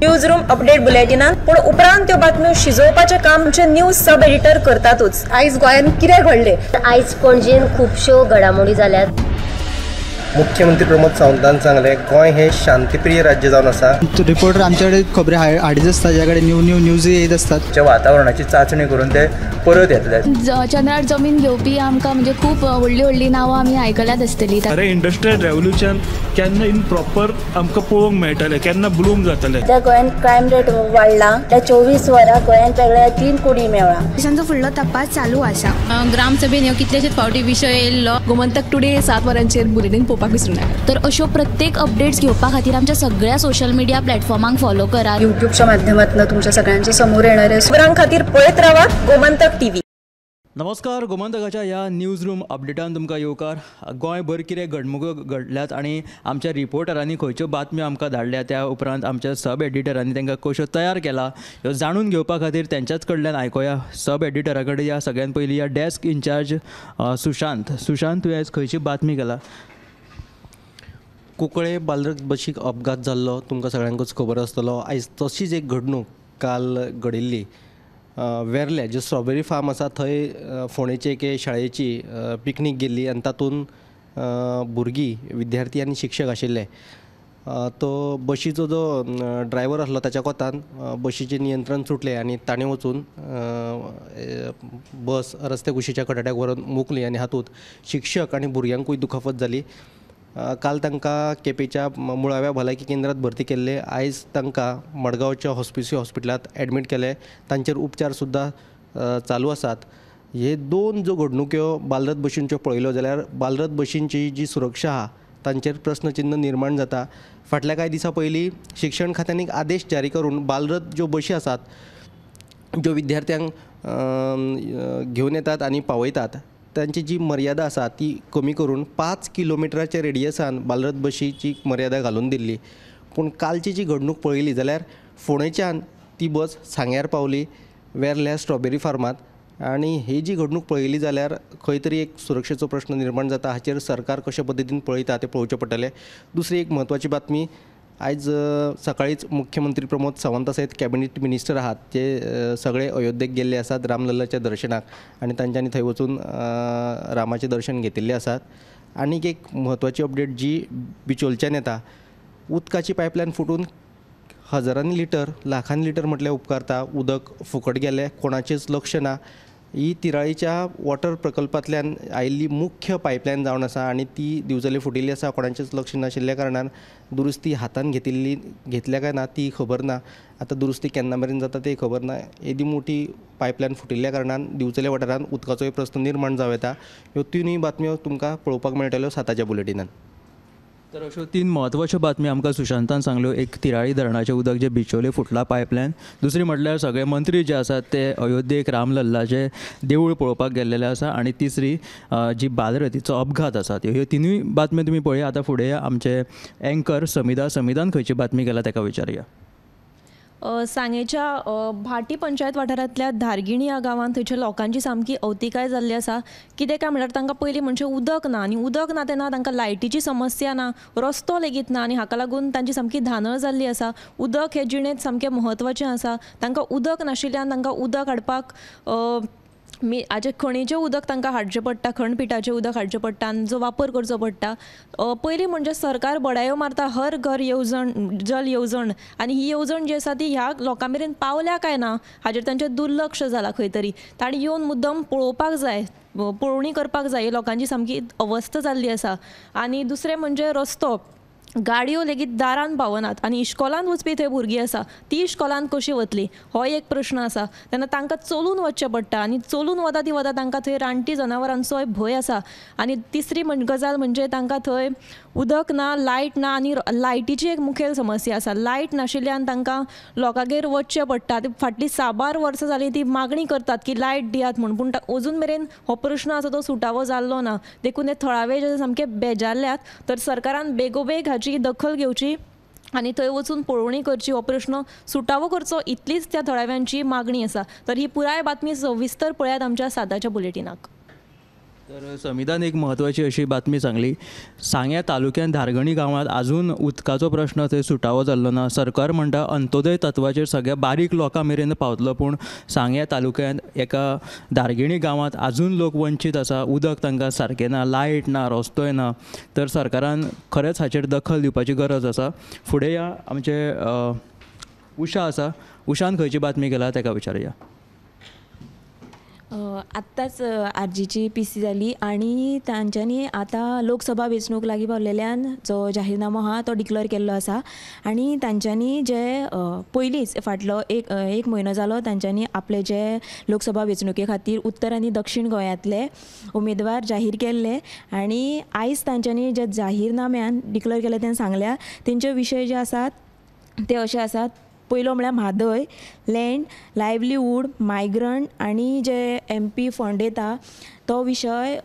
News room update बुलेटिनान, पूण उपरांत त्यो बातम्यो शिजोवपाचें काम आमचे न्यूज सब एडिटर करतातूच. आयज गोंयांत कितें घडलें? आयज पणजेन खुबश्यो घडामोडी जाल्यात. मुख्यमंत्री प्रमोद सावंतान सांगलें, गोंय हे शांतीप्रिय राज्य जावन आसा. रिपोर्टर आमच्याकडे खबरी हाडीत आसता, ज्या कडेन न्यू न्यू न्यूज येत आसतात. वातावरणाची चाचणी करून ते परत येतले. चंद्रार जमीन घेवपी आमकां म्हणजे खूब व्हडली व्हडली नांवां आमी आयकल्यात आसतली. अरे इंडस्ट्रियल रेव्होल्युशन केन्ना इन प्रॉपर आमकां पळोवंक मेळटलें, केन्ना ब्लूम जातलें. त्या गोंयांत क्रायम रेट वाडला, त्या 24 वरां गोंयांत वेगळ्या 3 कोटी मेळ्ळा. तांचो फुडलो तपास चालू आसा. ग्रामसभेन ह्यो कितलेशेच फावटी विशय येयल्लो. गोमंतक टुडे 7 वरांचेर बुलेटीन पळोवपाक विसरूं नाका. तर अश्यो प्रत्येक अपडेट्स घेवपा खातीर आमच्या सगळ्या सोशल मिडिया प्लॅटफॉर्मांक फॉलो करात. युट्यूबच्या माध्यमातून तुमच्या सगळ्यांच्या समोर येणारे खबरां खातीर पळयत रावात गोमंतक टीव्ही. नमस्कार, गोमंतकाच्या ह्या न्यूज रूम अपडेटान तुमकां येवकार. गोंयभर कितें घडणुको घडल्यात आनी आमच्या रिपोर्टरांनी खंयच्यो बातम्यो आमकां धाडल्या, त्या उपरांत आमच्या सब एडिटरांनी तांकां कश्यो तयार केला ह्यो जाणून घेवपा खातीर तेंच्याच कडल्यान आयकुया. सब एडिटरा कडेन या सगळ्यान पयलीं या डेस्क इन्चार्ज सुशांत. सुशांत, तुवें आयज खंयची बातमी केला? कुंकळे बालरथ बशीक अपघात जाल्लो तुमकां सगळ्यांकूच खबर आसतलो. आयज तशीच एक घडणूक काल घडिल्ली. वेर्ले जे स्ट्रॉबेरी फार्म आसा थंय फोंडेचे एके शाळेची पिकनीक गेल्ली आनी तातूंत भुरगीं, विद्यार्थी आनी शिक्षक आशिल्ले. तो बशीचो जो ड्रायव्हर आसलो ताच्या कोतान बशीचें नियंत्रण सुटलें आनी ताणें वचून बस रस्त्या कुशीच्या कटाट्याक व्हरून मुकली आनी हातूंत शिक्षक आनी भुरग्यांकूय दुखापत जाली. काल तांकां केपेंच्या मुळाव्या भलायकी केंद्रात भरती केल्ले. आयज तांकां मडगांवच्या हॉस्पिसियो हॉस्पिटलांत एडमीट केले. तांचेर उपचार सुद्दां चालू आसात. हे दोन ज्यो घडणुक्यो बालरथ बशींच्यो पळयल्यो जाल्यार बालरथ बशींची जी सुरक्षा आहा तांचेर प्रस्नचिन्न निर्माण जाता. फाटल्या कांय दिसां पयलीं शिक्षण खात्यान एक आदेश जारी करून बालरथ ज्यो बशी आसात ज्यो विद्यार्थ्यांक घेवन येतात आनी पावयतात तांची जी मर्यादा आसा ती कमी करून 5 किलोमिटराच्या रेडियसान बालरथ बशीची मर्यादा घालून दिल्ली. पूण कालची जी घडणूक पळयली जाल्यार फोंडेच्यान ती बस सांग्यार पावली वेर्ल्या स्ट्रॉबेरी फार्मांत आनी ही जी घडणूक पळयली जाल्यार खंय तरी एक सुरक्षेचो प्रश्न निर्माण जाता. हाचेर सरकार कशे पद्दतीन पळयता तें पळोवचें पडटलें. दुसरी एक म्हत्वाची बातमी, आयज सकाळीच मुख्यमंत्री प्रमोद सावंत सयत कॅबिनेट मिनिस्टर आहात ते सगळे अयोध्येक गेल्ले आसात रामलल्लाच्या दर्शनाक आनी तांच्यांनी थंय वचून रामाचें दर्शन घेतिल्लें आसात. आनीक एक म्हत्वाची अपडेट जी बिचोलच्यान येता, उदकाची पायपलायन फुटून हजारांनी लिटर, लाखांनी लिटर म्हटल्यार उपकारता उदक फुकट गेलें, कोणाचेंच लक्ष ना. ही तिराळीच्या वॉटर प्रकल्पांतल्यान आयिल्ली मुख्य पायपलायन जावन आसा आनी ती दिवचले फुटिल्ली आसा. कोणाचेंच लक्ष नाशिल्ल्या कारणान दुरुस्ती हातान घेतल्या काय ना ती खबर ना. आतां दुरुस्ती केन्ना मेरेन जाता ती खबर ना. येदी मोठी पायपलायन फुटिल्ल्या कारणान दिवचले वाठारांत उदकाचोय प्रस्न निर्माण जावं येता. ह्यो तिनूय बातम्यो तुमकां पळोवपाक मेळटल्यो 7च्या बुलेटिनान. तर अश्यो 3 म्हत्वाच्यो बातम्यो आमकां सुशांतान सांगल्यो. एक, तिराळी धरणाचें उदक जें बिचोले फुटलां पायपलायन. दुसरी म्हटल्यार सगळे मंत्री जे आसात ते अयोध्येक रामलल्लाचें देवूळ पळोवपाक गेल्लेले आसा. आनी तिसरी जी बालरथीचो अपघात आसा. ह्यो तिनूय बातम्यो तुमी पळया. आतां फुडें आमचे एंकर समिधा, समिधान खंयची बातमी केला ताका विचारुया. सांगेच्या भाटी पंचायत वाठारांतल्या धारगिणी ह्या गांवांत थंयच्या लोकांची सामकी अवतिकाय जाल्ली आसा. कितें काय म्हणल्यार तांकां पयलीं म्हणजे उदक ना आनी उदक ना तेन्ना तांकां लायटीची समस्या ना, रस्तो लेगीत ना आनी हाका लागून तांची सामकी धानळ जाल्ली आसा. उदक हें जिणेंत सामकें म्हत्वाचें आसा. तांकां उदक नाशिल्ल्यान तांकां उदक हाडपाक हाजें खणीचें उदक तांकां हाडचें पडटा, खणपिठाचें उदक हाडचें पडटा आनी जो वापर करचो पडटा. पयलीं म्हणजे सरकार बडायो मारता हर घर येवजण, जल येवजण, आनी ही येवजण जी आसा ती ह्या लोकां मेरेन पावल्या काय ना हाजेर तांचें दुर्लक्ष जालां. खंय तरी तांणी येवन मुद्दम पळोवपाक जाय, पळोवणी करपाक जाय. लोकांची सामकी अवस्था जाल्ली आसा. आनी दुसरें म्हणजे रस्तो, गाडयो लेगीत दारान पावनात आनी इश्कोलान वचपी थंय भुरगीं आसा, ती इश्कोलान कशी वतली हो एक प्रश्न आसा. तेन्ना तांकां चलून वचचें पडटा आनी चलून वता ती वता तांकां थंय रानटी जनावरांचोय भंय आसा. आनी तिसरी गजाल म्हणजे तांकां थंय उदक ना, लायट ना आनी लायटीची एक मुखेल समस्या आसा. लायट नाशिल्ल्यान तांकां लोकांगेर वचचें पडटा. फाटलीं साबार वर्सां जालीं ती मागणी करतात की लायट दियात म्हूण, पूण अजून मेरेन हो प्रश्न आसा तो सुटावो जाल्लो ना. देखून हे थळावे जे सामके बेजारल्यात. तर सरकारान बेगोबेग हाची दखल घेवची आनी थंय वचून पळोवणी करची, हो प्रश्न सुटावो करचो, इतलीच त्या थळाव्यांची मागणी आसा. तर ही पुराय बातमी सविस्तर पळयात आमच्या 7च्या बुलेटिनाक. तर समितान एक म्हत्वाची अशी बातमी सांगली, सांग्या तालुक्यान धारगणी गांवांत आजून उदकाचो प्रश्न थंय सुटावो जाल्लो ना. सरकार म्हणटा अंत्योदय तत्वाचेर सगळ्या बारीक लोकां मेरेन पावतलो, पूण सांग्या तालुक्यांत एका धारगिणी गांवांत आजून लोक वंचीत आसा, उदक तांकां सारकें ना, लायट ना, रस्तोय ना. तर सरकारान खरेंच हाचेर दखल दिवपाची गरज आसा. फुडें या आमचे उषा आसा, उषान खंयची बातमी केला ताका विचारुया. आत्ताच आरजीची पी सी जाली आनी तांच्यांनी आतां लोकसभा वेंचणूक लागीं पावलेल्यान जो जाहीरनामो आहा तो डिक्लेर केल्लो आसा आनी तांच्यांनी जे पयलींच फाटलो एक एक म्हयनो जालो तांच्यांनी आपले जे लोकसभा वेंचणुके खातीर उत्तर आनी दक्षीण गोंयांतले उमेदवार जाहीर केल्ले आनी आयज तांच्यांनी जे जाहीरनाम्यान डिक्लेर केले तेन्ना सांगल्या तेंचे विशय जे आसात ते अशे आसात. पयलो म्हळ्यार म्हादय, लँड, लायवलीहूड, मायग्रंट आनी जे एमपी फंड येता तो विशय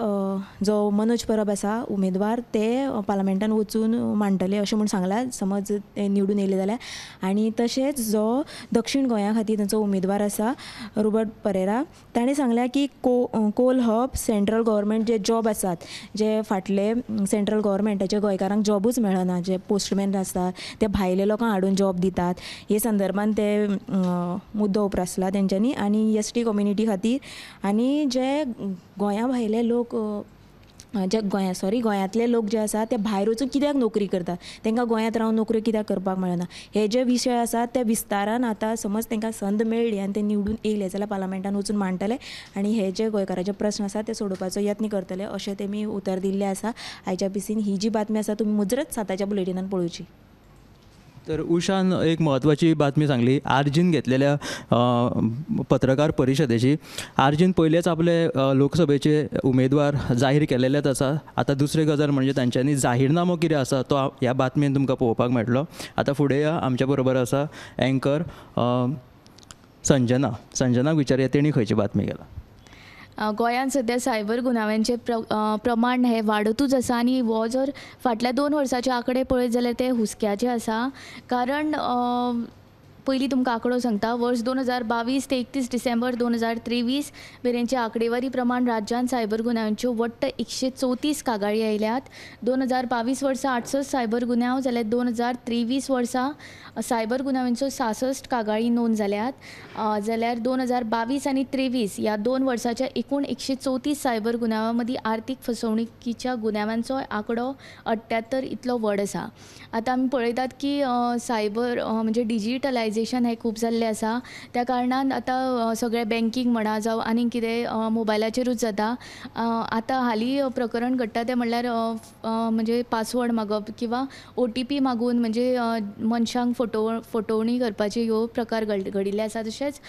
जो मनोज परब आसा उमेदवार ते पार्लमेंटान वचून मांडटले अशें म्हूण सांगलां समज ते निवडून येयले जाल्यार. आनी तशेंच जो दक्षीण गोंया खातीर तांचो उमेदवार आसा रोबर्ट परेरा ताणें सांगलां की कोल हब सेंट्रल गव्हर्मेंट जे जॉब आसात जे फाटले सेंट्रल गव्हर्मेंटाचे गोंयकारांक जॉबूच मेळना, जे पोस्टमॅन आसतात ते भायले लोकांक हाडून जॉब दितात हे संदर्भान ते मुद्दो उप्रासला तेंच्यांनी. आनी एस टी कम्युनिटी खातीर आनी जे गोंया भायले लोक जे गोंया सॉरी गोंयांतले लोक जे आसा ते भायर वचून कित्याक नोकरी करतात, तांकां गोंयांत रावन नोकऱ्यो कित्याक करपाक मेळना, हे जे विशय आसात ते विस्तारान आतां समज तांकां संद मेळ्ळी आनी ते निवडून येयले जाल्यार पार्लमेंटान वचून मांडटले आनी हे जे गोंयकाराचे प्रस्न आसा ते सोडोवपाचो यत्न करतले अशें तेमी उतर दिल्लें आसा. आयच्या पीसीन ही जी बातमी आसा तुमी मुजरत 7च्या बुलेटिनान पळोवची. तर उषान एक म्हत्वाची बातमी सांगली आरजीन घेतलेल्या पत्रकार परिशदेची. आरजीन पयलेच आपले लोकसभेचे उमेदवार जाहीर केलेलेच आसा. आतां दुसरी गजाल म्हणजे तांच्यांनी जाहीरनामो कितें आसा तो ह्या बातमेन तुमकां पळोवपाक मेळटलो. आतां फुडें या आमच्या बरोबर आसा एंकर संजना. संजनाक विचारया तेणी खंयची बातमी केला. गोंयांत सद्या सायबर गुन्यांवांचें प्रमाण हें वाडतूच आसा आनी हो जर फाटल्या 2 वर्साचे आंकडे पळयत जाल्यार ते हुस्क्याचे आसा. कारण पयलीं तुमकां आंकडो सांगता, वर्स 2022 ते 31 डिसेंबर 2023 मेरेनचे आंकडेवारी प्रमाण राज्यांत सायबर गुन्यांवांच्यो वट्ट 134 कागाळी आयल्यात. 2022 वर्सा 68 सायबर गुन्यांव जाल्यार 2023 वर्सा सायबर गुन्यांवांच्यो 66 कागाळी नोंद जाल्यात. जाल्यार 2022 आनी 23 ह्या 2 वर्साच्या एकूण 134 सायबर गुन्यांवां मदीं आर्थीक फसवणुकीच्या गुन्यांवांचो आंकडो 78 इतलो व्हड आसा. आतां आमी पळयतात की सायबर म्हणजे डिजिटलायजेशन हें खूब जाल्लें आसा, त्या कारणान आतां सगळें बँकींग म्हणा जावं आनीक कितें मोबायलाचेरूच जाता. आतां हालीं प्रकरण घडटा तें म्हणल्यार म्हणजे पासवर्ड मागप किंवां OTP मागून म्हणजे मनशांक फटोवणी करपाचे ह्यो प्रकार घडिल्ले आसा. तशेंच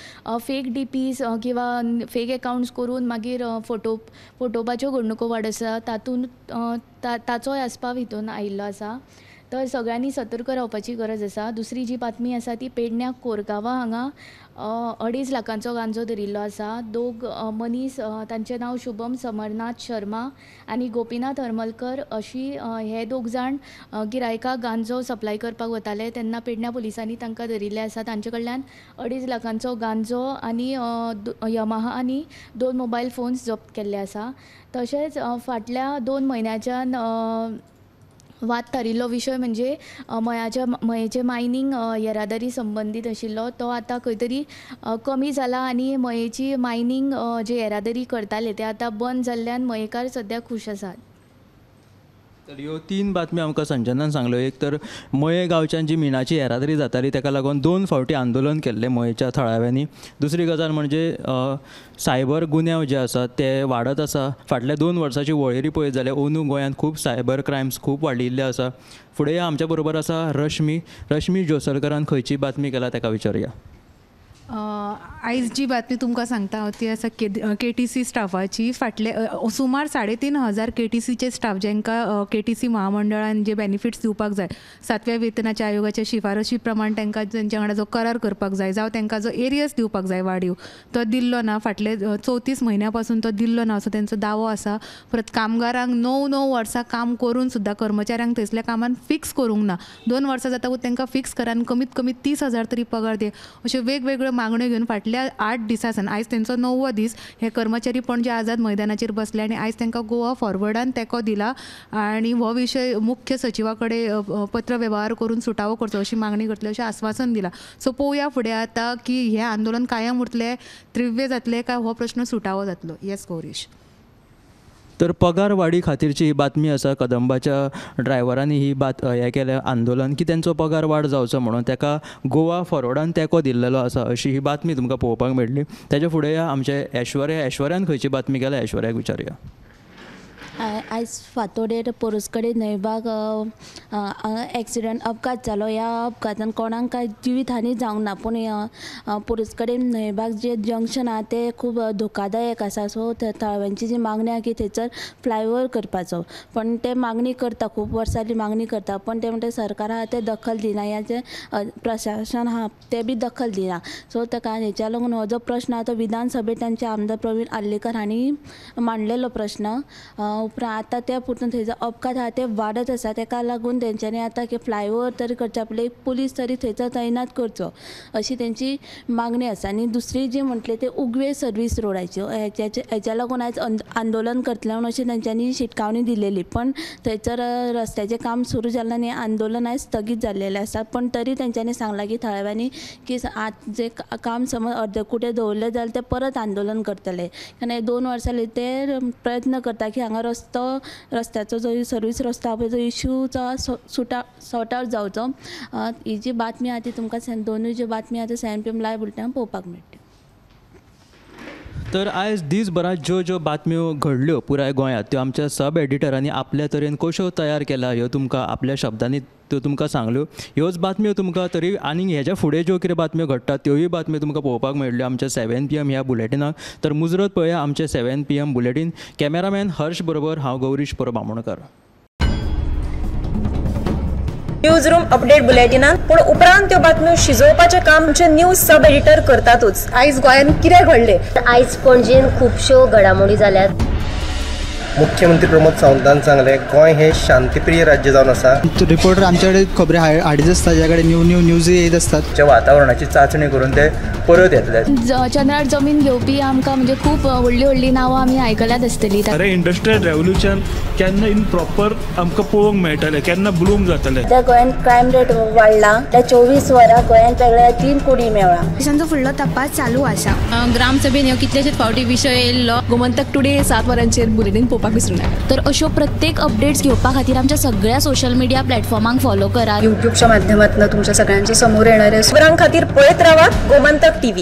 फेक DPs किंवां फेक एकावंट्स करून मागीर फटोवपाच्यो घडणुको वाड आसा, तातूंत ताचोय आस्पाव हितून आयिल्लो आसा. तर सगळ्यांनी सतर्क रावपाची गरज आसा. दुसरी जी बातमी आसा ती पेडण्या कोरगांवा हांगा 2.5 लाखांचो गांजो धरिल्लो आसा. 2 मनीस तांचें नांव शुभम समरनाथ शर्मा आनी गोपीनाथ हरमलकर अशी हे 2 जाण गिरायकाक गांजो सप्लाय करपाक वताले तेन्ना पेडण्या पुलिसांनी तांकां धरिल्ले आसा. तांचे कडल्यान 2.5 लाखांचो गांजो आनी यमाहा आनी 2 मोबायल फोन्स जप्त केल्ले आसा. तशेंच फाटल्या 2 म्हयन्याच्यान वाद थारिल्लो विशय म्हणजे मयेचें मायनींग येरादारी संबंदीत आशिल्लो तो आतां खंय तरी कमी जाला आनी मयेची मायनींग जे येरादारी करताले ते आतां बंद जाल्ल्यान मयेकार सद्या खूश आसात. तर ह्यो 3 बातम्यो आमकां संजनान सांगल्यो. एक तर मये गांवच्यान जी मिनाची येरादारी जाताली ताका लागून 2 फावटी आंदोलन केल्लें मयेच्या थळाव्यांनी. दुसरी गजाल म्हणजे सायबर गुन्यांव जे आसा ते वाडत आसा. फाटल्या 2 वर्साची वळेरी पळयत जाल्यार अंदू गोंयांत खूब सायबर क्रायम्स खूब वाडिल्ले आसा. फुडें आमच्या बरोबर आसा रश्मी. रश्मी जोसलकरान खंयची बातमी केला ताका विचारुया. आयज जी बातमी तुमकां सांगता हांव ती आसा KTC स्टाफाची. फाटले सुमार 3500 KTCचे स्टाफ जांकां KTC महामंडळान जे बेनिफिट्स दिवपाक जाय, 7व्या वेतनाच्या आयोगाच्या शिफारशी प्रमाण तांकां तेंच्या वांगडा जो करार करपाक जाय जावं तांकां जो एरियस दिवपाक जाय वाडीव तो दिल्लो ना. फाटले 34 म्हयन्या पासून तो दिल्लो ना असो तेंचो दावो आसा. परत कामगारांक 9-9 वर्सां काम करून सुद्दां कर्मचाऱ्यांक थंयसल्या कामान फिक्स करूंक ना. 2 वर्सां जाता तांकां फिक्स करा आनी कमीत कमी 30,000 तरी पगार दी अश्यो वेगवेगळ्यो मागण्यो घेवन फाटल्या 8 दिसां सावन आयज तेंचो 9वो दीस हे कर्मचारी पणजे आझाद मैदानाचेर बसले आनी आयज तांकां गोवा फॉरवर्डान तेंको दिला आनी हो विशय मुख्य सचिवा कडेन पत्र वेव्हार करून सुटावो करचो अशी मागणी करतले अशें आस्वासन दिलां. सो पळोवया फुडें आतां की हें आंदोलन कायम उरतलें, तीव्र जातलें काय हो प्रश्न सुटावो जातलो. येस गौरीश. तर पगार वाडी खातीरची ही बातमी आसा. कदंबाच्या ड्रायव्हरांनी ही हें केलें आंदोलन की तेंचो पगार वाड जावचो म्हणून ताका गोवा फॉरवर्डान तेंको दिल्लेलो आसा अशी ही बातमी तुमकां पळोवपाक मेळटली. तेच्या फुडें आमचे ऐश्वर्या, ऐश्वर्यान खंयची बातमी केल्या ऐश्वर्याक विचारुया. आयज फांतोडेर पोरस कडेन न्हंयबाग एक्सिडंट अपघात जालो. ह्या अपघातान कोणाक कांय जिवीत हानी जावंक ना, पूण पोरस कडेन न्हंयबाग जे जंक्शन आहा तें खूब धोकादायक आसा. सो थळाव्यांची जी मागणी आहा की थंयसर फ्लायओवर करपाचो, पण ते मागणी करता, खूब वर्सां मागणी करता, पण ते म्हणटा सरकार आहा तें दखल दिना, ह्या जें प्रशासन आहा तें बी दखल दिना. सो ताका हेच्या लागून हो जो प्रश्न आहा तो विधानसभेत तांचे आमदार प्रवीण आर्लेकर हांणी मांडलेलो प्रश्न. उपरांत आतां त्या पुरतून थंय जो अपघात आहा ते वाडत आसा, तेका लागून तेंच्यांनी आतां की फ्लायओवर तरी करच्या पयलीं एक पुलीस तरी थंयसर तैनात करचो अशी तेंची मागणी आसा. आनी दुसरी जी म्हटली ते उगवे सर्वीस रोडाची, हेच्या लागून आयज आंदोलन करतले म्हणून अशी तेंच्यांनी शिटकावणी दिलेली, पण थंयसर रस्त्याचें काम सुरू जालें आनी आंदोलन आयज स्थगीत जाल्लेलें आसा. पण तरी तेंच्यांनी सांगलां की थळाव्यांनी की आतां जें काम समज अर्दकुटें दवरलें जाल्यार ते परत आंदोलन करतले, कारण 2 वर्सां जालीं ते प्रयत्न करता की हांगा रस्त्याचो जो सर्वीस रस्तो आहा पळय तो इशूचो सॉर्ट आवट जावचो. ही जी बातमी आहा ती तुमकां दोनूय ज्यो बातमी आहा त्यो 7 PM live बुलेटिनान पळोवपाक मेळटली. तर आयज दीसभरात ज्यो ज्यो बातम्यो घडल्यो पुराय गोंयांत त्यो आमच्या सब एडिटरांनी आपल्या तरेन कश्यो तयार केल्या ह्यो तुमकां आपल्या शब्दांनी त्यो तुमकां सांगल्यो. ह्योच बातम्यो तुमकां तरी आनी हेज्या फुडें ज्यो कितें बातम्यो घडटात त्योय बातम्यो तुमकां पळोवपाक मेळ्ळ्यो आमच्या 7 PM ह्या बुलेटिनाक. तर मुजरत पळया आमचें 7 PM bulletin. Cameraman Harsh बरोबर हांव Gaurish Parab Amonkar. News room update बुलेटिनान पूण उपरांत त्यो बातम्यो शिजोवपाचें काम आमचे न्यूज सब एडिटर करतातूच. आयज गोंयांत कितें घडलें, आयज पणजेन खुबश्यो घडामोडी जाल्यात. मुख्यमंत्री प्रमोद सावंतान सांगलें गोंय हें शांतीप्रिय राज्य जावन आसा. रिपोर्टर आमचे कडेन खबरी हाडीत आसता, ज्या कडेन न्यू न्यू न्यूज येत आसतात. वातावरणाची चांचणी करून ते परत येतले. चंद्रार जमीन घेवपी आमकां म्हणजे खूब व्हडली व्हडली नांवां आमी आयकल्यात आसतली. अरे इंडस्ट्रियल रेव्होल्युशन केन्ना इन प्रॉपर आमकां पळोवंक मेळटलें, केन्ना ब्लूम जातलें. त्या गोंयांत क्रायम रेट वाडला, त्या 24 वरां गोंयांत वेगळ्या 3 कोटी मेळ्ळा. तांचो फुडलो तपास चालू आसा. ग्रामसभेन ह्यो कितलेशेच फावटी विशय येयल्लो. गोमंतक टुडे 7 वरांचेर बुलेटीन पळोवपाक विसरूं नाका. तर अश्यो प्रत्येक अपडेट्स घेवपा खातीर आमच्या सगळ्या सोशल मिडिया प्लॅटफॉर्मांक फॉलो करात. युट्यूबच्या माध्यमातून तुमच्या सगळ्यांच्या समोर येणारे खबरां खातीर पळयत रावात गोमंतक टीव्ही.